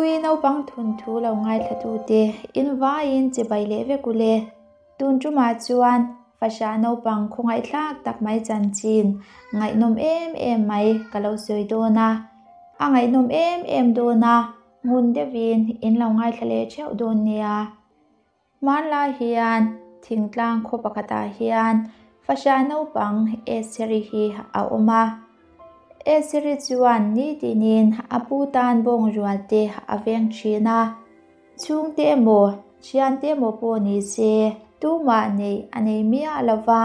Chhingpui naupang thawnthu lo ngaithlatute in vaiin chibai leh vek ule. Tun tumah chuan fahrah naupang khawngaihthlak tak mai chanchin ngaihnawm em em mai ka lo sawi dawn a. A ngaihnawm em em dawn a, ngun deuhin in lo ngaithla leh theuh dawn nia. Hmanlai hian thingtlang khaw pakhatah hian fahrah naupang Eseri hi a awm a. Eseri chuan nitinin a pu tan bawng rual te a veng thin a. Chhungte emaw, thiante emaw pawh ni se tumah neih a nei miah lo va.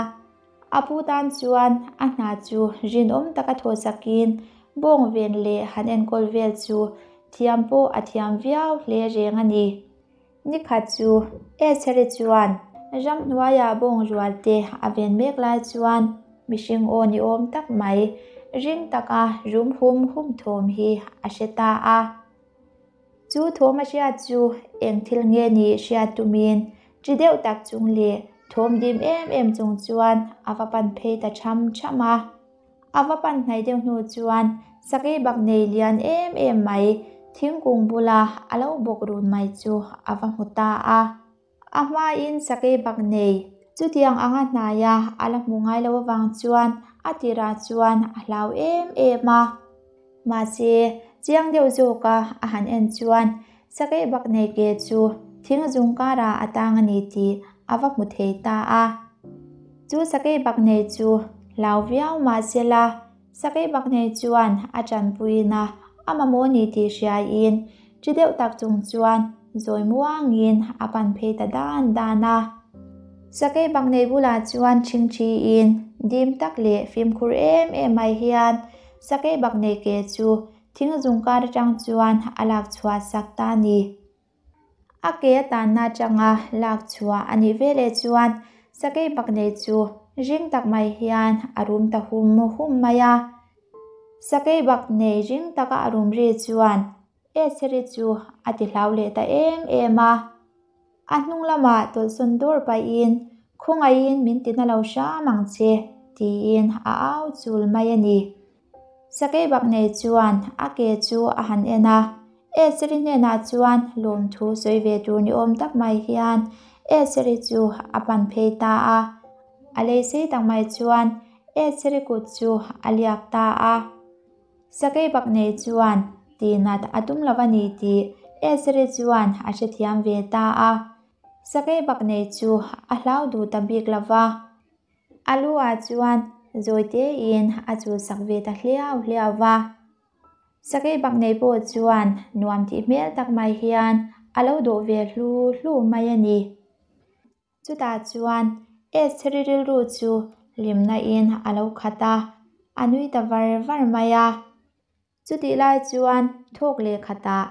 A pu tan chuan a hna chu rinawm taka thawhsakin bawng ven leh han enkawl vel chu thiam pawh a thiam viau hle reng a ni. Nikhat chu Estheri chuan ramhnuaia bawng rual te a ven mek lai chuan mihring aw ni awm tak mai ring taka rum hum hum thawm hi a hre ta a. Chu thawm a hriat chu eng thil nge nih hriat tumin ṭi deuh tak chung leh thawm dim em em chung chuan a va pan phei ta ṭham ṭham a. A va pan hnaih deuh hnu chuan sakei bak nei lian em em mai thingkung bula a lo bawk run mai chu a va hmu ta a. A hmain sakei bak nei chutiang anga hnaia a la hmu ngai lo avang chuan a tirah chuan a hlau em em a. Mahse, chiang deuh zawka a han en chuan sakei bak nei ke chu thing zung karah a tang a ni tih a va hmu thei ta a. Chu sakei bak nei chu hlau viau mahsela sakei bak nei chuan a tanpuina a mamawh ni tih hriaiin chi deuh tak chung chuan zawi muangin a pan phei ta dan dan a. Sakei bak nei bulah chuan ṭhingṭhiin dim tak leh fimkhur em em mai hian sakei bak nei ke chu thing zung kar atang chuan a lak chhuah sak ta a ni. A ke a tanna atanga lak chhuah a nih veleh chuan sakei bak nei chu ring tak mai hian a rum ta hum hum mai a. Sakei bak nei ring taka a rum ri chuan Estheri chu a ti hlau leh ta em em a. A hnung lamah tawlhsawn dawr pahin khawngaihin min tina lo hram ang che tiin a au chul mai a ni. Sakei bak nei chuan a ke chu a han en a, Estheri hnenah chuan lawmthu sawi ve tur ni awm tak mai hian Estheri chu a pan phei ta a. A lei sei tak mai chuan Estheri kut chu a liak ta a. Sakei bak nei chuan tihnat a tum lo a ni tih Estheri chuan a hrethiam ve ta a. Sakei bak nei chu a hlau duh ta bik lo va. A lu ah chuan zawi tein a chul sak ve ta hliau hliau va. Sakei bak nei pawh chuan nuam tih hmel tak mai hian a lo dawh ve hlu hlu mai a ni. Chutah chuan Estheri rilru chu hlimna in a lo khat a, a nui ta var var mai a. Chutih lai chuan thawk leh khatah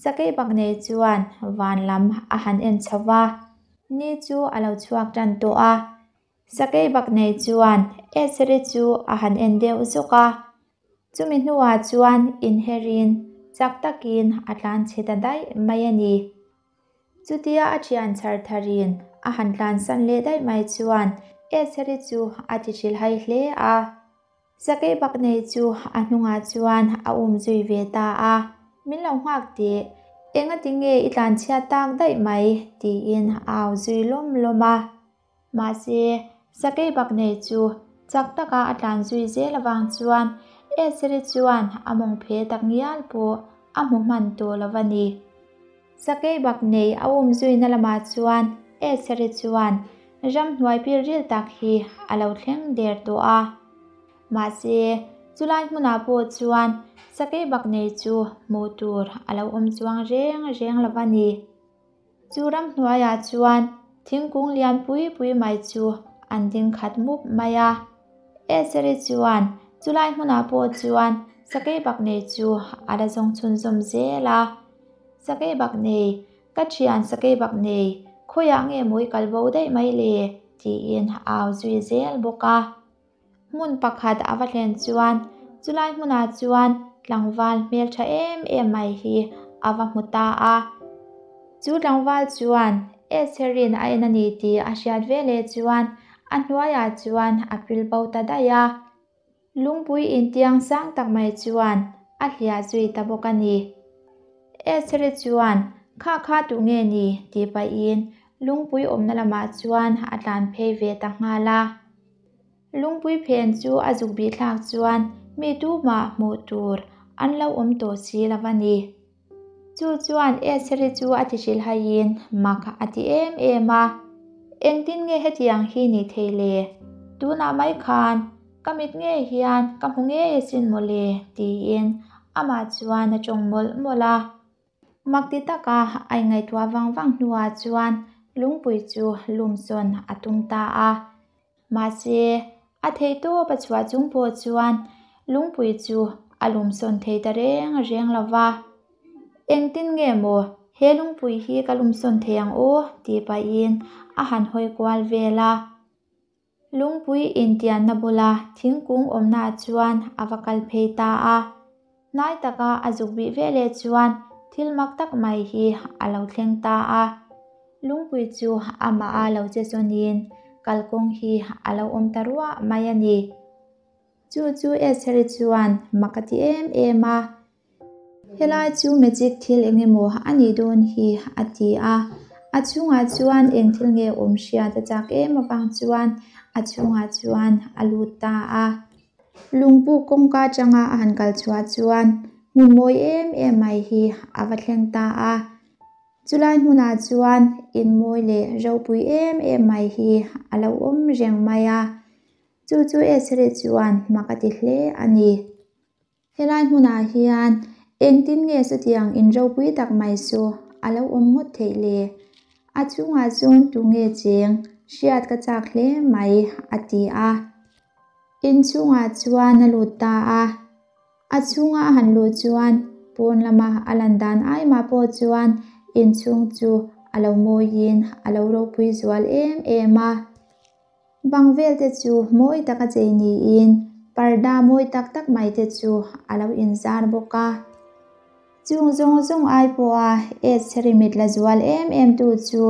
sakei bak nei chuan van lam a han en chho va, ni chu a lo chhuak tan tawh a. Sakei bak nei chuan Estheri chu a han en deuh zawk a, chumi hnuah chuan inherin chak takin a tlan chhe ta daih mai a ni. Chutia a thian chhar tharin a han tlansan leh daih mai chuan Estheri chu a ti hrilhai hle a. Sakei bak nei chu a hnungah chuan a um zui ve ta a, Min lo nghak teh, engati nge i tlanchhiat tak daih mai? tiin a au zui lawm lawm a. Mahse, sakei bak nei chu chak taka a tlan zui zel avang chuan Estheri chuan a mawng phe tak ngial pawh a hmu hman tawh lo a ni. Sakei bak nei a um zuina lamah chuan Estheri chuan ramhnuai pil ril tak hi a lo thleng der tawh a. Mahse, chulai hmunah pawh chuan sakei bak nei chu hmuh tur a lo awm chuang reng reng lo a ni. Chu ramhnuaiah chuan thingkung lian pui pui mai chu an ding khat mup mai a. Estheri chuan chulai hmunah pawh chuan sakei bak nei chu a la zawng chhunzawm zel a. Sakei bak nei, ka thian sakei bak nei, khawiah nge mawi kal bo daih mai le? tiin a au zui zel bawk a. Hmun pakhat a va thlen chuan chulai hmunah chuan tlangval hmeltha em em mai hi a va hmu ta a. Chu tlangval chuan Estherin a en a ni tih a hriat veleh chuan a hnuaiah chuan a pil bo ta daih a. Lungpui intiang sang tak mai chuan a hliah zui ta bawk a ni. Estheri chuan, Kha kha tu nge ni? tih pahin lungpui awmna lamah chuan a tlan phei ve ta nghal a. Lungpui phen chu a zuk bih thlak chuan mi tumah hmuh tur an lo awm tawh si lo a ni. Chu chuan Estheri chu a ti hrilhaiin mak a ti em em a, Engtin nge hetiang hi ni thei le? Tunah mai khan ka mit ngei hian ka hmu ngei asin mawle tiin amah chuan a tawng mawlh mawlh a. Mak ti taka a ingaihtuah vang vang hnuah chuan lungpui chu lumsawn a tum ta a. Mahse, a theihtawp a chhuah chung pawh chuan lungpui chu a lumsawn thei ta reng reng lo va. Engtin nge maw he lungpui hi ka lumsawn thei ang aw? tih pahin a han hawi kual vel a. Lungpui intianna bula thingkung awmnaah chuan a va kal phei ta a. Hnai taka a zuk bih veleh chuan thil mak tak mai hi a lo thleng ta a. Lungpui chu amah a lo che zawnin kalkawng hi a lo awm ta ruah mai a ni. Chu chu Estheri chuan mak a ti em em a. Helai chu magic thil eng emaw a nih dawn hi a ti a. A chhungah chuan eng thil nge awm hriat a chak em avang chuan a chhungah chuan a lut ta a. Lungpuk kawngka atanga a han kal chhuah chuan hmun mawi em em mai hi a va thleng ta a. Chulai hmunah chuan in mawi leh ropui em em mai hi a lo awm reng mai a. Chu chu Esri chuan mak a ti hle a ni. Helai hmunah hian engtin nge chutiang in ropui tak mai chu a lo awm ngawt theih le? A chhungah chuan tu nge cheng hriat ka chak hle mai a ti a. In chhungah chuan a lut ta a. A chhunga a han luh chuan pawn lama a lan dan aimah pawh chuan in chhung chu a lo mawiin a lo ropui zual em em a. Bang vel te chu mawi taka chei niin parda mawi tak tak mai te chu a lo inzar bawk a. Chung zawng zawng ai pawha Estheri mit la zual em em tu chu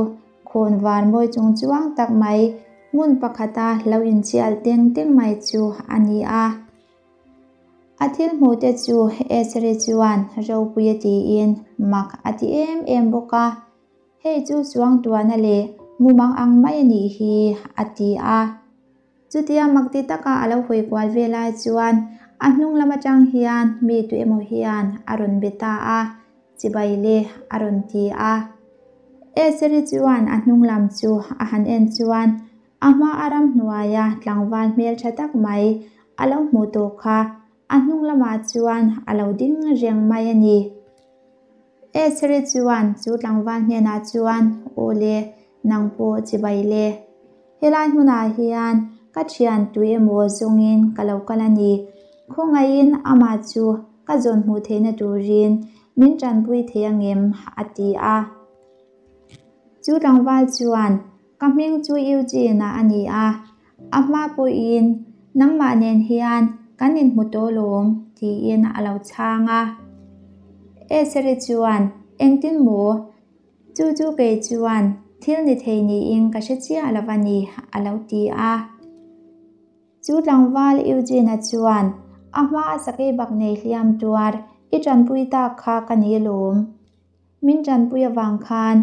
khawn var mawi chung chuang tak mai hmun pakhata lo inchial teng teng mai chu a ni a. A thil hmuh te chu Estheri chuan ropui a tiin mak a ti em em bawk a. Hei chu suangtuahna leh mumang ang mai a nih hi, a ti a. Chutia mak ti taka a lo hawi kual ve lai chuan a hnung lam atang hian mi tu emaw hian a rawn be ta a, Chibai le, a rawn ti a. Eseri chuan a hnung lam chu a han en chuan a hma a ramhnuaia tlangval hmeltha tak mai a lo hmuh tawh kha a hnung lamah chuan a lo ding reng mai a ni. Estheri chuan chu tlangval hnenah chuan, Aw le, nang pawh chibai le. Helai hmunah hian ka thian tui emaw zawngin ka lo kal a ni. Khawngaihin amah chu ka zawn hmuh theihna turin min tanpui thei angem? a ti a. Chu tlangval chuan, Ka hming chu Eugene-a a ni a, a hma pawhin nangmah nen hian kan inhmu tawh lawm tiin a lo chhang a. Eseri chuan, Engtin maw? Chu chu kei chuan thil ni thei niin ka hre chiah lo a ni, a lo ti a. Chu tlangval Eugene-a chuan, A hma a sakei bak nei hliam tuar i tanpui tak kha ka ni lawm. Min tanpui avang khan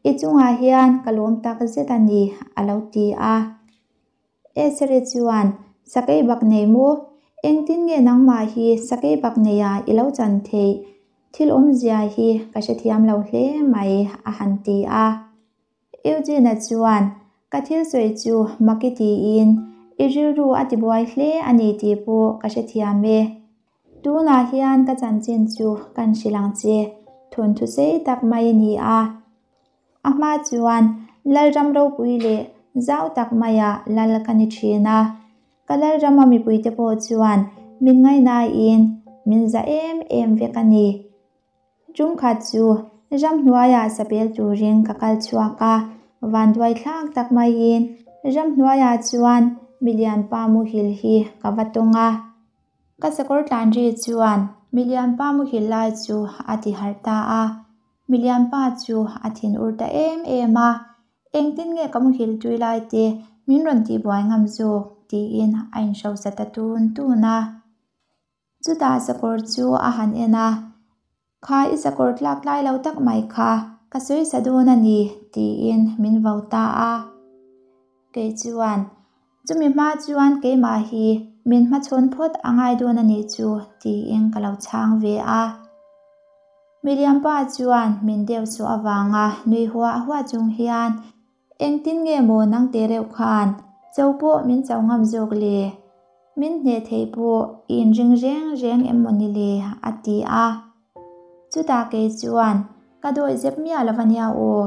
i chungah hian ka lawm tak zet a ni, a lo ti a. Eseri chuan, Sakei bak nei maw? Engtin nge nangmah hi sakei bak neia i lo chan theih? Thil awmzia hi ka hrethiam lo hle mai, a han ti a. Eugene-a chuan, Ka thil sawi chu Maki tiin i rilru a tibuai hle a ni tih pawh ka hrethiam e. Tunah hian ka chanchin chu kan hrilh ang che, thawnthu sei tak mai a ni a. A hma chuan Lalram ropui leh zau tak maiah lal ka ni thin a. Ka Lalrama mipuite pawh chuan min ngaihnain min za em em vek a ni. Ṭumkhat chu ramhnuaiah sapel turin ka kal chhuak a, vanduai thlak tak maiin ramhnuaiah chuan milianpa muhil hi ka va tawng a. Ka sakawr tlan ri chuan milianpa muhil lai chu a ti harh ta a, milianpa chu a thinur ta em em a, engtin nge ka muhil tui lai te min rawn tihbuai ngam zawk tiin a inhrosa ta tun tun a. Chutah sakawr chu a han en a. Kha i sakawr tlak tlai lo tak mai kha ka sawisa dawn a ni, tiin min vo ta a. Kei chuan, Chumi hma chuan keimah hi min hmachhawn phawt a ngai dawn a nih chu, tiin ka lo chhang ve a. Miliampa chuan min deuh suh avanga nui huah huah chung hian, Engtin nge maw nang teh reuh khan cho pawh min cho ngam zawk le? Min hneh theih pawh i inring reng reng em maw ni le? a ti a. Chutah kei chuan ka dawih zep miah lo va nia aw.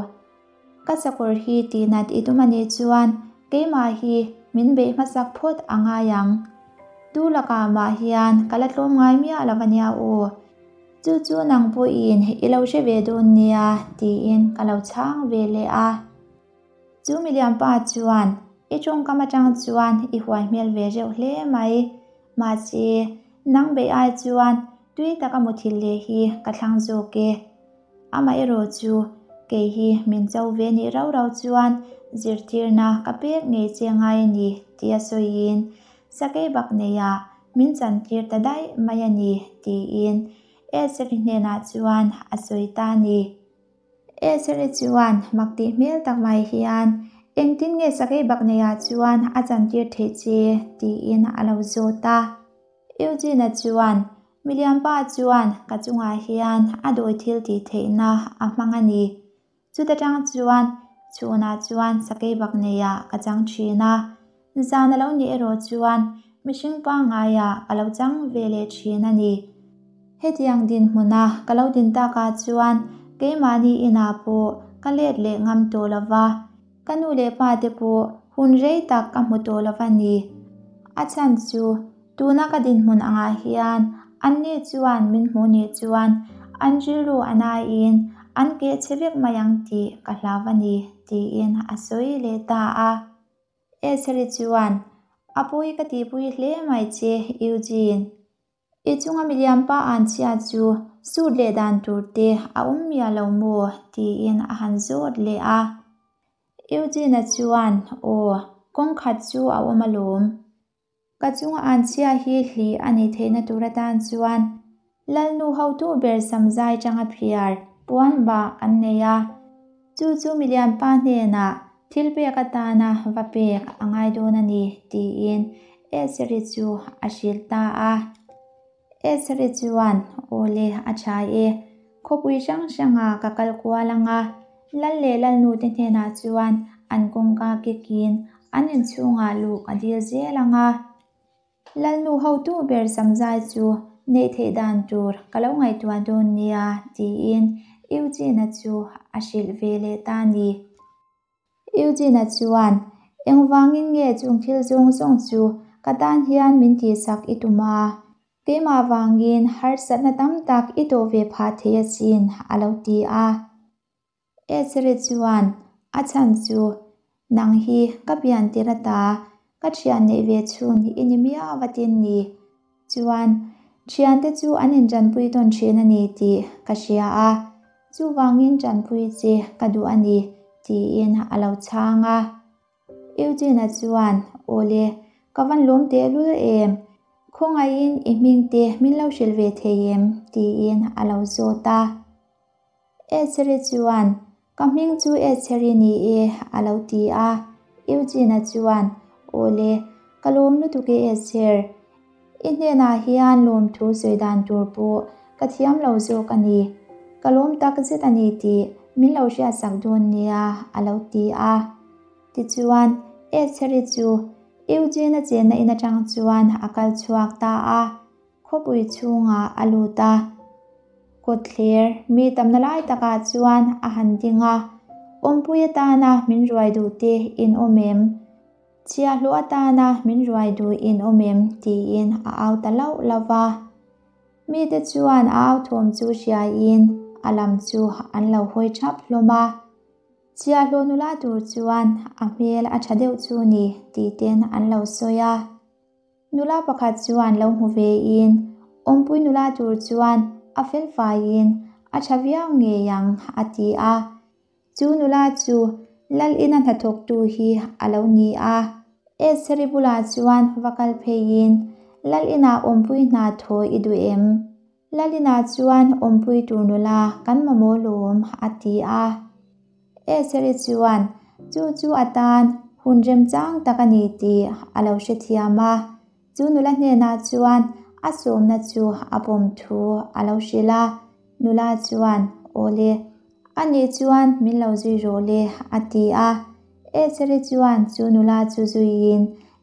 Ka sakawr hi tihnat i tum a nih chuan keimah hi min beih hmasak phawt a ngai ang. Tu lakah mah hian ka la tlawm ngai miah lo va nia aw. Chu chu nang pawhin i lo hre ve dawn nia tiin ka lo chhang ve leh a. Chu miliam pa chuan i tawngkam atang chuan i huai hmel ve reuh hle mai. Mahse, nang beih ai chuan tui taka muthilh leh hi ka thlang zawk e. Amaherawh chu kei hi min cho ve nih rau rau chuan zirtirna ka pek ngei che ngai a ni tia sawiin sakei bak neiah Min chantir ta daih mai a ni, tiin Eseri hnenah chuan a sawi ta a ni. Eseri chuan mak tih hmel tak mai hian, Engtin nge sakei bakneiah chuan a chantir theih che? tiin a lo zawt a. Eugene-a chuan, Miliampa chuan ka chungah hian a dawi thil tih theihna a hmang a ni. Chuta tang chuan chhunah chuan sakei bak neiah ka chang thin a, zan a lo nih erawh chuan mihring pangngaiah ka lo chang ve leh thin a ni. Hetiang dinhmuna ka lo din takah chuan keimahni inah pawh ka let leh ngam tawh lo va, ka nu leh pa te pawh hun rei tak ka hmu tawh lo va ni. A chhan chu Tuna ka dinhmun angah hian anni chuan min hmuh nih chuan an rilru a naiin an keh chhe vek mai ang tih ka hlau a ni, tiin a sawi leh ta a. Eseri chuan, A pawi ka tihpui hle mai che, Eugene. I chunga miliampa an chhia chu sut leh dan tur te a awm miah lo maw? tiin a han zawt leh a. Eugene-a chuan, Aw, kawngkhat chu a awm alawm. Ka chunga an chhia hi hli a nih theihna tur atan chuan Lalnu hotu ber samzai tanga phiar puan bah kan nei a, chu chu milianpa hnenah thil pek atana va pek a ngai dawn a ni tiin Eseri chu a hrilh ta a. Eseri chuan, Awle, a tha e, khawpui hrang hranga ka kal kual ang a, Lal leh Lalnute hnenah chuan an kawngka kikin an inchhungah luh ka dil zel ang a. Lalnu hotu ber samzai chu neih theih dan tur ka lo ngaihtuah dawn nia, tiin Eugene-a chu a hrilh ve leh ta a ni. Eugene-a chuan, Engvangin nge chung thil zawng zawng chu ka tan hian min tihsak i tum a? Keimah vangin harsatna tam tak i tawh ve phah thei asin, a lo ti a. Eseri chuan, A chhan chu, nang hi ka pian tir ata ka thian neih ve chhun i ni miau vatin ni. Chuan, thiante chu an intanpui tawn thin a ni tih ka hria a, chuvangin tanpui che ka duh a ni, tiin a lo chhang a. Eugene-a chuan, Awle, ka van lawm tehlul em? Khawngaihin i hming te min lo hrilh ve thei em? tiin a lo zawt a. Eseri chuan, Ka hming chu Eseri ni e, a lo ti a. Eugene-a chuan, Awle, ka lawm lutuk e Eser. I hnenah hian lawmthu sawi dan tur pawh ka thiam lo zawk a ni. Ka lawm tak zet a ni tih min lo hriatsak dawn nia, a lo ti a. Tichuan, Eseri chu Eugene-a chenna in atang chuan a kal chhuak ta a. Khawpui chhungah a lut a, kawtthler mi tamna lai takah chuan a han ding a, Awmpui atana min ruai duh te in awm em? Chhiahhlawh atana min ruai duh in awm em? tiin a au ta lauh lauh va. Mite chuan a au thawm chu hriaiin a lam chu an lo hawi thap hlawm a. Chhiahhlawh nula tur chuan a hmel a tha deuh chu ni tih ten an lo sawi a. Nula pakhat chuan lo hmu ve in, awmpui nula tur chuan a fel faiin a tha viau ngei ang a ti a. Chu nula chu Lal ina hnathawktu hi a lo ni a. Estheri bulah chuan va kal pheiin, Lal inah awmpui hna thaw i duh em? Lalina chuan awmpui tur nula kan mamawh lawm a ti a. Eseri chuan chu chu atan hun remchang tak a ni tih a lo hrethiam a. Chu nula hnenah chuan a sawmna chu a pawm thu a lo hrilh a. Nula chuan, Awle, anih chuan min lo zui rawh le, a ti a. Eseri chuan chu nula chu zuiin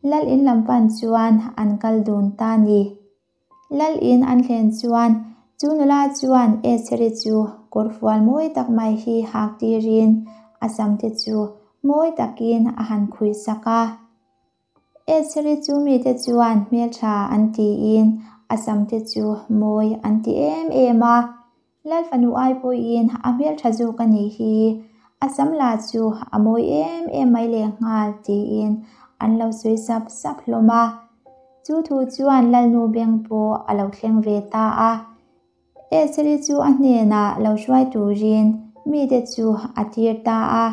Lal in lam pan chuan an kal dun ta a ni. Lal in an thlen chuan chu nula chuan Eseri chu kawrfual mawi tak mai hi hak tirin a samte chu mawi takin a han khuih sak a. Eseri chu mite chuan hmeltha an tiin a samte chu mawi an ti em em a. Lal fanu ai pawhin a hmeltha zawk a nih hi, a sam lah chu a mawi em em mai lehnghal tiin an lo sawi sap sap hlawm a. Chu thu chuan Lalnu beng pawh a lo thleng ve ta a. Eseri chu a hnenah lo hruai turin mite chu a tir ta a.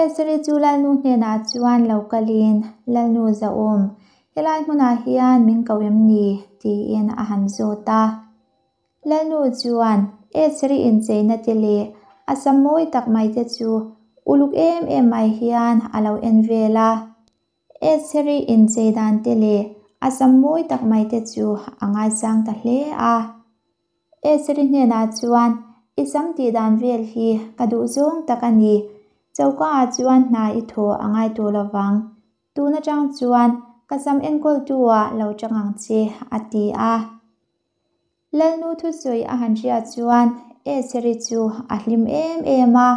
Eseri chu Lalnu hnenah chuan lo kalin, Lalnu zahawm, helai hmunah hian min ko em ni? tiin a han zawt a. Lalnu chuan Eseri incheina te leh a sam mawi tak mai te chu uluk em em mai hian a lo en vel a. Eseri inchei dan te leh a sam mawi tak mai te chu a ngaisang ta hle a. Eseri hnenah chuan, I sam tih dan vel hi ka duh zawng tak a ni. Choka ah chuan hna i thaw a ngai tawh lovang. Tun atang chuan ka sam enkawltu ah lo chang ang che, a ti a. Lalnu thusawi a han hriat chuan Eseri chu a hlim em em a.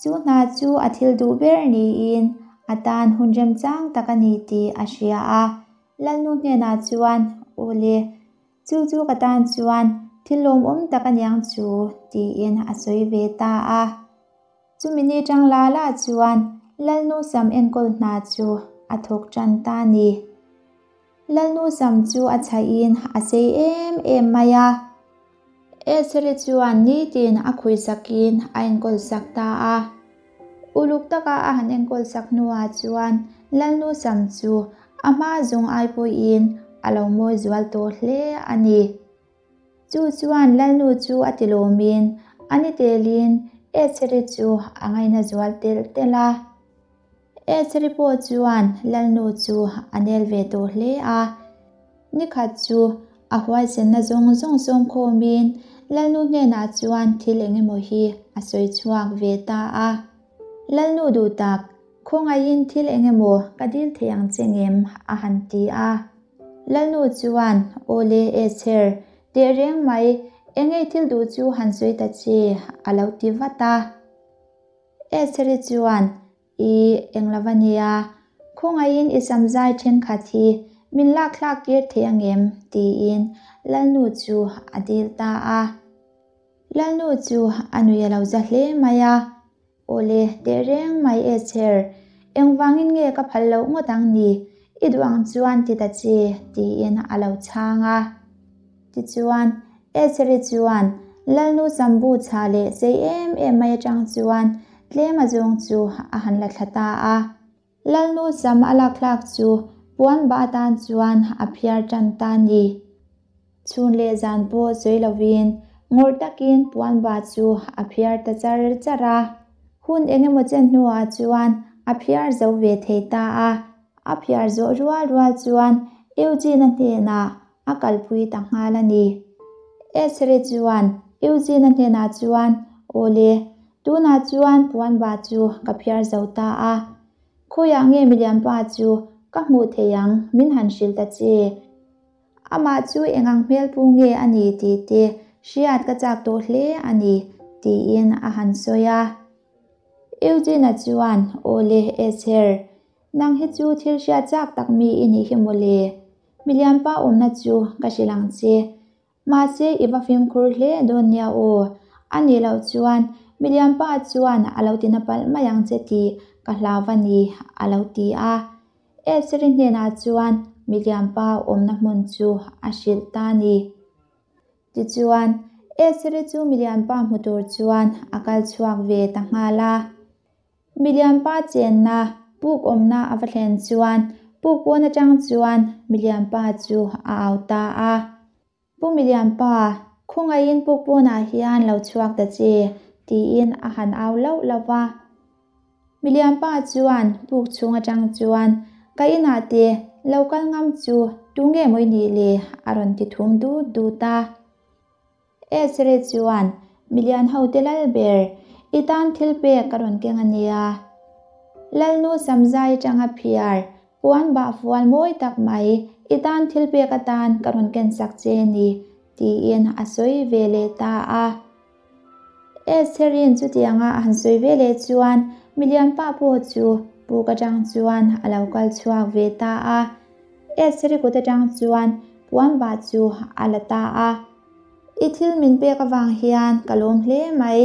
Chu hna chu a thil duh ber niin a tan hun remchang tak a ni tih a hria a. Lalnu hnenah chuan, Aw le, chu chu ka tan chuan thil lawmawm tak a niang chu, tiin a sawi ve ta a. Chumi ni tang la la chuan Lalnu sam enkawl hna chu a thawk tan ta a ni. Lalnu sam chu a chhaihin a sei em em mai a. Eseri chuan nitin a khuihsakin a enkawl sak ta a. Uluk taka a han enkawl sak hnuah chuan Lalnu sam chu a hma zawng ai pawhin a lo mawi zual tawh hle a ni. Chu chuan Lalnu chu a ti lawmin a ni telin Eseri chu a ngaina zual telh telh a. Eseri pawh chuan Lalnu chu a nel ve tawh hle a. Nikhat chu a huaisenna zawng zawng sawm khawmin Lalnu hnenah chuan thil eng emaw hi a sawi chhuak ve ta a. Lalnu duh tak, khawngaihin thil eng emaw ka dil thei ang che ngem? a han ti a. Lalnu chuan, Aw le, Esher, tehreng mai, engei thil duh chu han sawi ta che, a lo ti vat a. Estheri chuan, I eng lo va nia, khawngaihin i samzai thenkhat hi min lak thlak tir thei angem? tiin Lalnu chu a dil ta a. Lalnu chu a nui a lo za hle mai a. Awle, tehreng mai Esther, engvangin nge ka phal loh ngawt ang ni? I duh ang chuan ti ta che, tiin a lo chhang a. Tichuan, Estheri chuan Lalnu Sambu chhah leh sei em em mai atang chuan tlem a zawng chu a han la thla ta a. Lalnu sam a lak thlak chu puan bah atan chuan a phiar tan ta a ni. Chhun leh zan pawh sawi lovin ngawrh takin puan bah chu a phiar ta char char a. Hun eng emaw chen hnuah chuan a phiar zo ve thei ta a. A phiar zawh rual rual chuan Eugene-a hnenah a kalpui ta nghal a ni. Esri chuan Eugene-a hnenah chuan, Aw le, tunah chuan puan ba chu ka phiar zo ta a. Khawiah nge milianpa chu ka hmuh thei ang min han hrilh ta che. Amah chu eng ang hmelpu nge a ni tih te hriat ka chak tawh hle a ni, tiin a han sawi a. Eugene-a chuan, Aw le, Esher, nang hi chu thil hriat chak tak mi i nih hi mawle. Milianpa awmna chu ka hrilh ang che. Mahse i va fimkhur hle dawn nia aw. A nih loh chuan milianpa chuan a lo tina palh mai ang che tih ka hlau a ni, a lo ti a. Eseri hnenah chuan milianpa awmna hmun chu a hrilh ta a ni. Tichuan, Eseri chu milianpa hmu tur chuan a kal chhuak ve ta nghal a. Milianpa chenna puk awmna a va thlen chuan puk pawn atang chuan milianpa chu a au ta a. Pu Milianpa, khawngaihin puk pawnah hian lo chhuak ta che, tiin a han au lauh lauh va. Milianpa chuan puk chhung atang chuan, Ka inah te lo kal ngam chu tu nge maw i nih le? a rawn ti thum dut dut a. Esri chuan, Milian hote lal ber, i tan thil pek ka rawn keng a nia. Lalnu Samzai atanga phiar, puan bah fual mawi tak mai, i tan thil pek atan ka rawn ken sak che a ni, tiin a sawi ve leh ta a. Estheri'n chutianga a han sawi ve leh chuan milian pa pawh chu puk atang chuan a lo kal chhuak ve ta a. Estheri kut atang chuan puan bah chu a la ta a. I thil min pek avang hian ka lawm hle mai.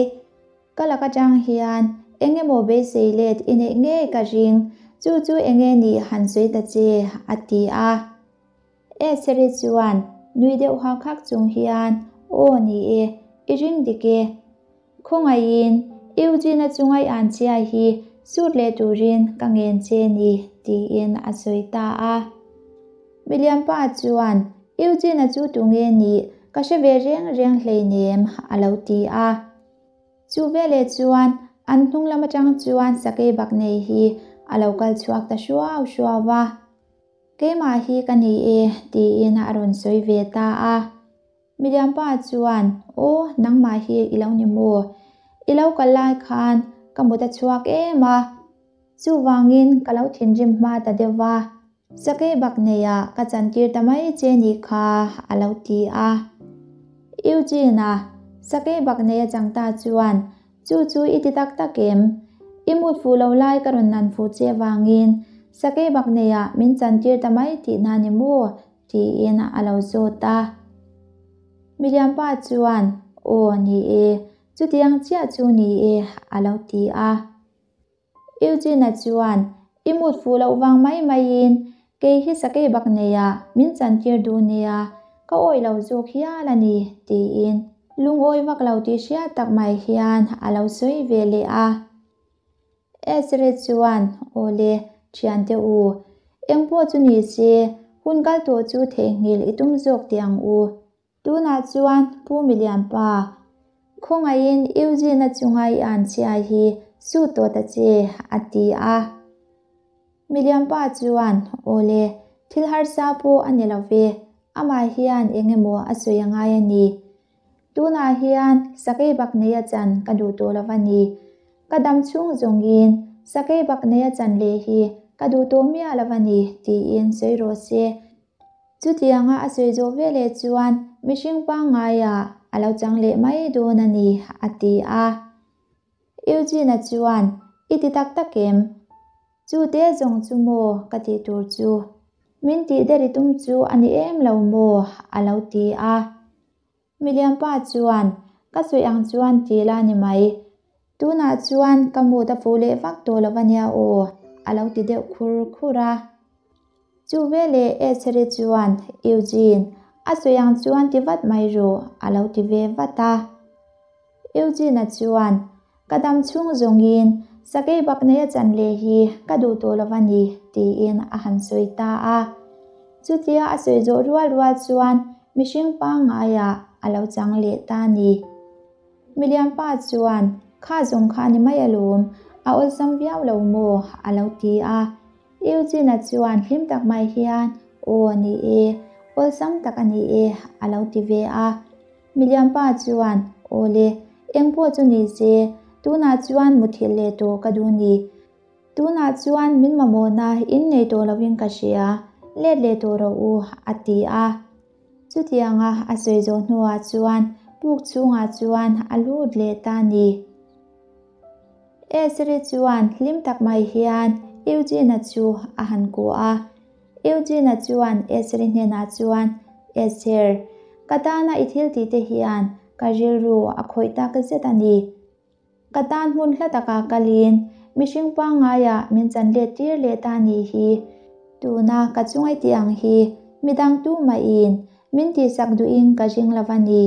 Ka lak atang hian eng emaw beisei let i neih ngei ka ring, chu chu enge nih han sawi ta che, a ti a. Estheri chuan nui deuh hak hak chung hian, Aw ni e, i ring dik e. Khawngaihin Eugene-a chunga i an chiai hi sut leh turin ka ngen che ni, tiin a sawi ta a. Milianpa chuan, Eugene-a chu tunge nih ka hre ve reng reng hleinem, a lo ti a. Chu veleh chuan an hnung lam atang chuan sakei bak nei hi a lo kal chhuak ta hruau hruau va. Keimah hi ka ni e, tiin a rawn sawi ve ta a. Milianpa chuan, Aw, nangmah hi i lo ni maw? I lo kal lai khan ka mut a chhuak em a, chuvangin ka lo thinrim hma ta deuh va, sakei bak neiah ka chantir ta mai che nih kha, a lo ti a. Eugene-a sakei bak nei a chang ta chuan, Chu chu i ti tak tak em? I mut fuh lo lai ka rawn nan fuh che vangin sakei bak neiah min chantir ta mai tihna ni maw? tiin a lo zawt a. Milianpa chuan, Aw ni e, chutiang chiah chu ni e, a lo ti a. Eugene-a chuan, I mut fuh loh vang mai maiin kei hi sakei bak neiah min chantir duh nia, ka awih lo zawk hial a ni, tiin lungawi vak lo tih hriat tak mai hian a lo sawi ve leh a. Ezra chuan, Awle, thiante u, engpawh chu ni se, hun kal tawh chu theihnghilh i tum zawk teh ang u. Tunah chuan Pu Milianpa, khawngaihin Eugene-a chunga i an chhia hi su tawh ta che, a ti a. Milianpa chuan, Awle, thil harsa pawh a ni lo ve, amah hian eng emaw a sawi a ngai a ni. Tunah hian sakei bak neia chan ka duh tawh lo a ni. Ka dam chhung zawngin sakei bak neia chan leh hi ka duh tawh miah lo a ni, tiin sawi rawh se. Chutianga a sawi zawh veleh chuan mihring pangngaiah a lo chang leh mai dawn a ni, a ti a. Eugene-a chuan, I ti tak tak em? Chu te zawng chu maw ka tih tur chu? Min tih der i tum chu a ni em lo maw? a lo ti a. Milianpa chuan, Ka sawi ang chuan ti la ni mai. Tunah chuan ka mood a fuh leh vak tawh lo ania aw, a lo ti deuh khur khur a. Chu veleh Estheri chuan, Eugene, a sawi ang chuan ti vat mai rawh, a lo ti ve vat a. Eugene-a chuan, Ka dam chhung zawngin sakei bak neia chan leh hi ka duh tawh lo a ni, tiin a han sawi ta a. Chutia a sawi zawh rual rual chuan mihring pangngaiah a lo chang leh ta a ni. Milianpa chuan, Kha zawng kha ni mai alawm, a awlsam viau lo maw? a lo ti a. Eugene-a chuan hlim tak mai hian, Aw, ni e, awlsam tak a ni e, a lo ti ve a. Milianpa chuan, Awle, eng pawh chu ni se, tunah chuan muthilh leh tawh ka duh ni. Tunah chuan min mamawhna in nei tawh lovin ka hria, let leh tawh rawh u, a ti a. Chutianga a sawi zawh hnuah chuan puk chhungah chuan a lut leh ta ni. Esri chuan hlim tak mai hian Eugene-a chu a han kuah a. Eugene-a chuan Esri hnenah chuan, Esther, ka tana i thil tih te hian ka rilru a khawih tak zet a ni. Ka tan hmun hla takah kalin mihring pangngaiah min chan let tir leh ta ni hi. Tuna ka chungai tih ang hi midang tumahin min tihsak duhin ka ring lo a ni.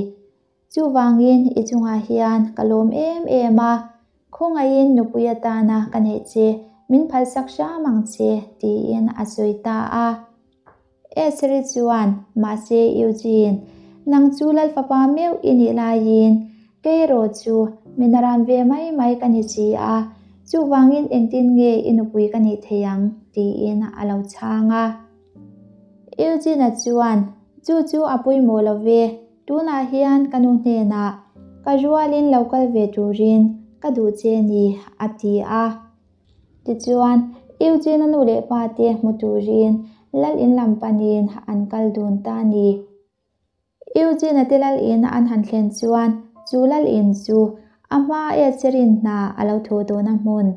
Chuvangin i chungah hian ka lawm em em a, khawngaihin nupui atana ka neih che min phalsak hram ang che, tiin a sawi ta a. Esri chuan, Mahse Eugene, Nang chu Lal fapa meuh i nih laiin kei erawh chu mi naran ve mai mai ka ni si a, chuvangin engtin nge i nupui ka nih thei ang? tiin a lo chhang a. Eugene-a chuan, Chu chu a pawimawh lo ve, tunah hian ka nu hnenah ka rualin lo kal ve turin ka duh che ni, a ti a. Tichuan, Eugene-a nu leh pa te hmu turin Lal in lam panin an kal dun ta a ni. Eugene-a te Lal in an han thlen chuan chu Lal in chu a hma Estherin hna a lo thawh tawhna hmun,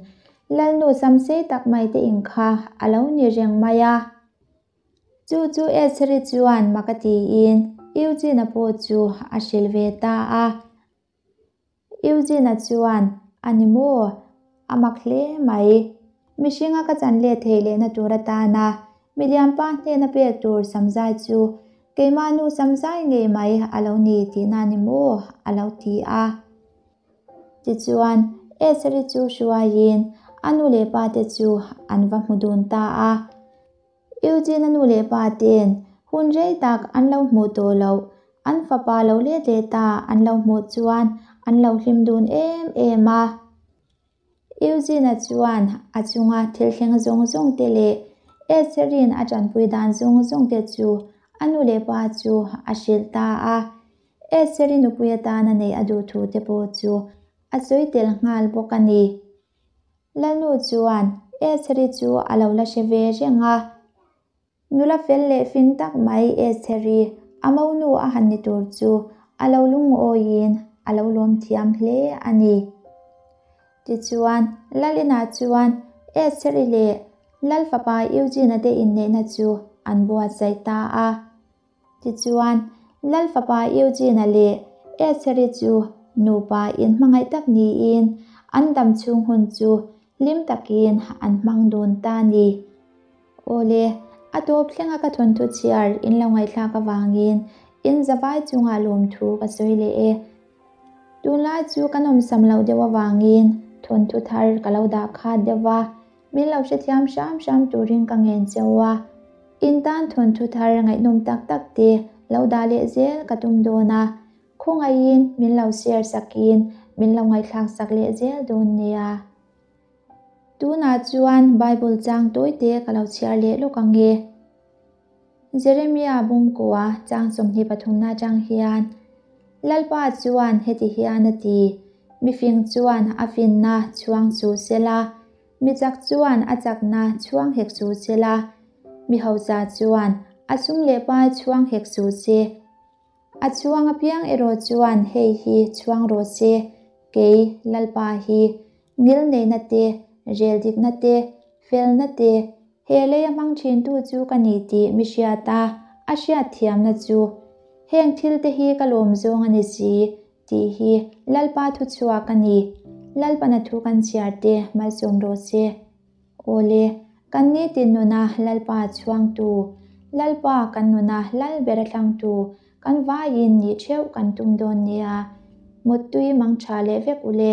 Lalnu samsei tak mai te in kha a lo ni reng mai a. Chu chu Estheri chuan mak a tiin Eugene-a pawh chu a hrilh ve ta a. Eugene-a chuan, A ni maw? A mak hle mai. Mihringa ka chan let theih lehna tur atana miliampa hnena pek tur samzai chu keimah nu samzai ngei mai a lo ni tihna a ni maw? a lo ti a. Tichuan, Eseri chu hruaiin a nu leh pate chu an va hmu dun ta a. Eugene-a nu leh pa te'n hun rei tak an lo hmuh tawh loh, an fapa lo let leh ta an lo hmuh chuan an lo hlim dun em em a. Eugene-a chuan a chunga thil thleng zawng zawng te leh Estheri'n a tanpui dan zawng zawng te chu a nu leh pa chu a hrilh ta a. Estheri nupui atana neih a duh thu te pawh chu a sawi tel nghal bawk a ni. Lalnu chuan Estheri chu a lo la hre ve reng a. Nula fel leh fing tak mai Estheri a monu a han ni tur chu a lo lungawiin a lo lawm thiam hle a ni. Tichuan, Lalinah chuan Estheri leh Lal fapa Eugene-a te inneihna chu an buatsaih ta a. Tichuan, Lal fapa Eugene-a leh Estheri chu nupa inhmangaih tak niin an dam chhung hun chu hlim takin an hmang dun ta a ni. Awle, a tawp thlenga ka thawnthu chhiar in lo ngaihthlak avangin in zavai chungah lawmthu ka sawi leh e. Tunlai chu ka nawmsam loh deuh avangin thawnthu thar ka lo dah khat deuh va, Min lo hrethiam hram hram turin ka ngen cheu a, in tan thawnthu thar ngaihnawm tak tak te lo dah leh zel ka tum dawn a, khawngaihin min lo share sakin min lo ngaihthlak sak leh zel dawn nia. Tunah chuan Bible chang tawi te ka lo chhiar leh lawk ang e. Jeremia bungkua chang 23 na atang hian Lalpa chuan heti hian a ti, Mifing chuan a finna chhuang chu sela, mi chak chuan a chakna chhuang hek chu sela, mi hausa chuan a sum leh pai chhuang hek chu se. A chhuang apiang erawh chuan hei hi chhuang rawh se, kei Lalpa hi ngilneihna te, reldikna te, felna te, He lei a hmang thintu chu ka ni tih mi hriat a, a hriat thiamna chu heng thil te hi ka lawm zawng a ni si tih hi Lalpa thu chhuak a ni. Lalpana thu kan chhiar te malsawm rawh se. Awle, kan nitin nuna Lalpa chhuangtu, Lalpa kan nuna lal ber a thlangtu kan vaiin nih theuh kan tum dawn nia. Muttui mang tha leh vek ule.